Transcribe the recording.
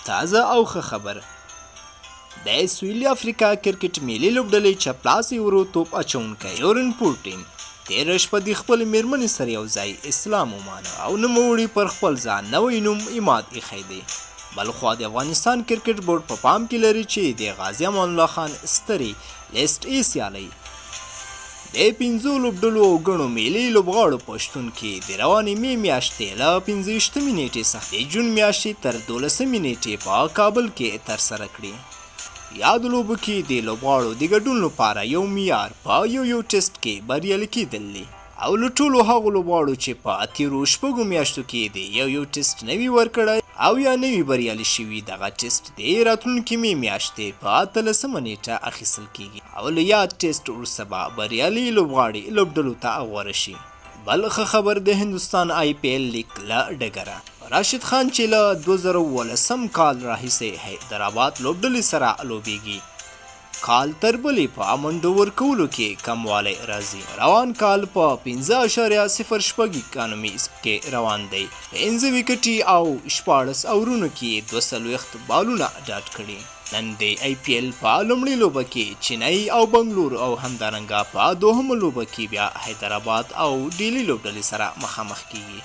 تازه او ښه خبر. د سویلي افریقا کرکټ ملي لوبډلې چپلاسي ورو توپ اچونکی یورن پورټین تېره شپه د خپلې مېرمنې سره یو ځای اسلام ومانه او نوموړي پر خپل ځان نوی نوم عماد ایښی دی. بلخوا د افغانستان کرکټ بورډ په پام کې لري چې د غازي امان الله خان سترې لیسټ ای سیالۍ د پنځو لوبډلو او ګڼو ملي لوبغاړو په شتون کې د روانې می میاشتې له 25مې نیټې څخه د جون میاشتې تر 12مې نیټې په کابل کې ترسره کړي. یادو لوبو کې د لوبغاړو د ګډون لپاره یو معیار په یو یو ټیسټ کې بریالي کېدل دي او له ټولو هغو لوبغاړو چې په تېرو 6 میاشتو کې د یو یو ټیسټ نه وي ورکړی او یا نه وي بریالي شوي، دغه ټیسټ د راتلونکې می میاشتې په 18مه نیټه اخیستل کیږي او له یاد ټیسټ وروسته به بریالي لوبغاړي لوبډلو ته غوره شي. بل ښه خبر د هندوستان آی پي ایل لیګ له ډګره راشد خان چې له 2017 کال راهیسې حیدرآباد لوبډلې سره لوبیږي، کال تر بلې په منډو ورکولو کې کموالی راځي. روان کال په 5.06 اکانومي کې روان دی، 5 ویکټې او 16 اورونو کې 42 بالونه ډاټ کړي. نن د آی پي ایل په لومړۍ لوبه کې چینای او بنګلور او همدارنګه په دوهمه لوبه کې بیا حیدرآباد او ډیلي لوبډلې سره مخامخ کیږي.